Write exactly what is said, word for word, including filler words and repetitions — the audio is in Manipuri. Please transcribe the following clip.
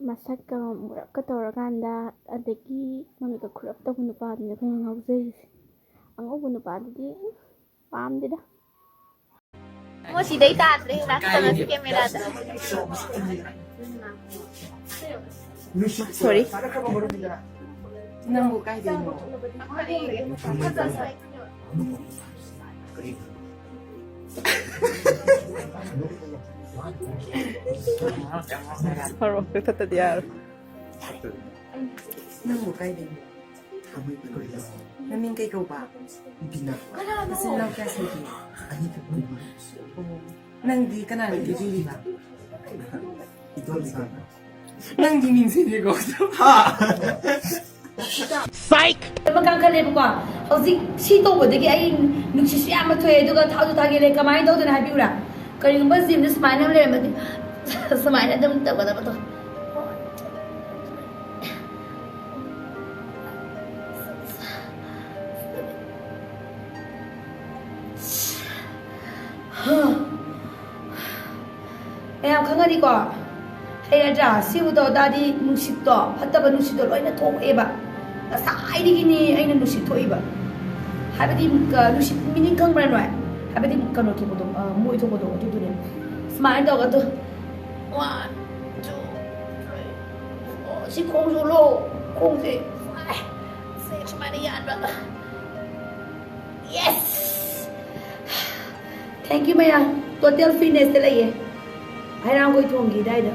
ꯃꯁꯛꯀ ꯃꯨꯔꯞꯀ ꯇꯧꯔꯀꯥꯟꯗ, ꯑꯗꯒꯤ ꯃꯃꯤꯠꯀ ꯈꯨꯔꯞ ꯇꯧꯕ ꯅꯨꯄꯥꯗꯨꯅꯦ ꯑꯩꯈꯣꯏꯅ ꯉꯥꯎꯖꯔꯤꯁꯦ꯫ ꯑꯉꯧꯕ ꯅꯨꯄꯥꯗꯨꯗꯤ ꯄꯥꯝꯗꯦꯗ꯫ ꯃꯣ ꯁꯤꯗꯩ ꯇꯥꯗ꯭ꯔꯦ, ꯂꯥꯁ ꯀꯦꯃꯦꯔꯥꯗ꯫ ꯁꯣꯔꯤ꯫ ꯅꯪꯕꯨ ꯀꯥꯏꯗꯩꯅꯣ? ꯍꯧꯔꯛꯑꯣ, ꯀꯛꯊꯠꯇꯗꯤ ꯌꯥꯔꯣꯏ꯫ ꯅꯪꯕꯨ ꯀꯥꯏꯗꯩꯅꯣ? ꯅꯃꯤꯡ ꯀꯩ ꯀꯧꯕ? ꯕꯤꯅꯥ꯫ ꯅꯆꯤꯟ ꯅꯅꯥꯎ ꯀꯌꯥ ꯁꯨꯒꯦ? ꯑꯅꯤ ꯈꯛꯇꯅꯤ꯫ ꯑꯣ꯫ ꯅꯪꯗꯤ ꯀꯅꯥꯅ ꯀꯦꯕꯤꯔꯤꯕ? ꯏꯗꯣꯝꯆꯥꯅ꯫ ꯅꯪꯒꯤ ꯃꯤꯡꯁꯤꯗꯤꯀꯣ꯫ ꯍꯥ? ꯁꯥꯏꯛ! ꯑꯃ ꯀꯥꯡꯈꯠꯂꯦꯕꯀꯣ꯫ ꯍꯧꯖꯤꯛ ꯁꯤ ꯇꯧꯕꯗꯒꯤ ꯑꯩ ꯅꯨꯡꯁꯤꯠꯁꯨ ꯌꯥꯝꯅ ꯊꯣꯛꯑꯦ, ꯑꯗꯨꯒ ꯊꯥꯁꯨ ꯊꯥꯒꯦꯂꯦ꯫ ꯀꯃꯥꯏꯅ ꯇꯧꯗꯣꯏꯅꯣ ꯍꯥꯏꯕꯤꯌꯨꯔꯥ? ꯀꯔꯤꯒꯨꯝꯕ ꯖꯤꯝꯗ ꯁꯨꯃꯥꯏꯅ ꯑꯃ ꯂꯩꯔꯝꯃꯗꯤ, ꯁꯨꯃꯥꯏꯅ ꯑꯗꯨꯝ ꯇꯧꯒꯗꯕꯗꯣ꯫ ꯃꯌꯥꯝ ꯈꯪꯉꯅꯤꯀꯣ? ꯍꯩꯔꯗ꯭ꯔꯥ? ꯁꯤꯕꯨ ꯇꯧ ꯇꯥꯔꯗꯤ ꯅꯨꯡꯁꯤꯠꯇꯣ, ꯐꯠꯇꯕ ꯅꯨꯡꯁꯤꯠꯇꯣ ꯂꯣꯏꯅ ꯊꯣꯛꯑꯦꯕ꯫ ꯉꯁꯥꯏꯗꯒꯤꯅꯤ ꯑꯩꯅ ꯅꯨꯡꯁꯤꯠ ꯊꯣꯛꯏꯕ꯫ ꯍꯥꯏꯕꯗꯤ, ꯑ, ꯅꯨꯡꯁꯤꯠ meaning ꯈꯪꯕ꯭ꯔꯥ ꯅꯣꯏ? ꯍꯥꯏꯕꯗꯤ ꯀꯩꯅꯣ ꯊꯣꯛꯄꯗꯣ, ꯑ, ꯃꯣꯏ ꯊꯣꯛꯄꯗꯣ, ꯑꯗꯨꯗꯨꯅꯦ꯫ ꯁꯨꯃꯥꯏꯅ ꯇꯧꯔꯒ ꯑꯗꯨ one, two, three, four. ꯁꯤ ꯈꯣꯡꯁꯨ ꯂꯣ, ꯈꯣꯡꯁꯦ꯫ ꯁꯦ ꯁꯨꯃꯥꯏꯅ ꯌꯥꯟꯕ꯫ Yes! Thank you, ꯃꯌꯥꯝ꯫ Total fitnessꯇ ꯂꯩꯌꯦ꯫ ꯍꯩꯔꯥꯡꯒꯣꯏ ꯊꯣꯡꯒꯤ ꯑꯗꯥꯏꯗ꯫